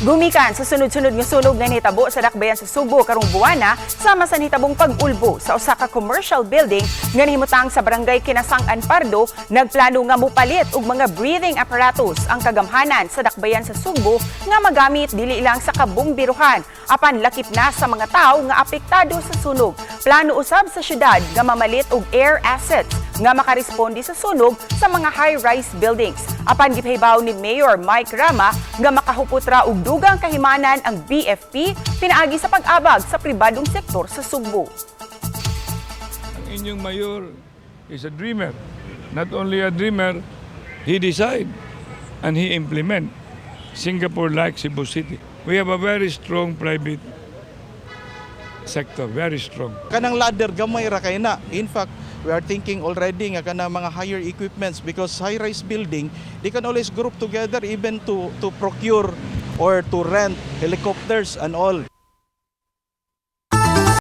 Gumikan sa sunod-sunod nga sunog nga nahitabo sa dakbayan sa Sugbo karong buwana, sama sa nahitabong pag-ulbo sa usa ka commercial building nga nahimutang sa Barangay Kinasang-an Pardo, nagplano nga mopalit og mga breathing apparatus ang kagamhanan sa dakbayan sa Sugbo nga magamit dili lang sa kabumbiruhan apan lakip na sa mga tawo nga apektado sa sunog. Plano usab sa syudad nga mamalit og air assets nga makaresponde sa sunog sa mga high-rise buildings. Apan gipahibaw ni Mayor Mike Rama nga makahupot ra og dugang kahimanan ang BFP pinaagi sa pag-abag sa pribadong sektor sa Sugbo. Ang inyong mayor is a dreamer. Not only a dreamer, he decide and he implement Singapore-like Cebu City. We have a very strong private sector, very strong. Kanang ladder, gamay ra kay na. In fact, we are thinking already nga kanang mga higher equipments because high-rise building, they can always group together even to procure or to rent helicopters and all.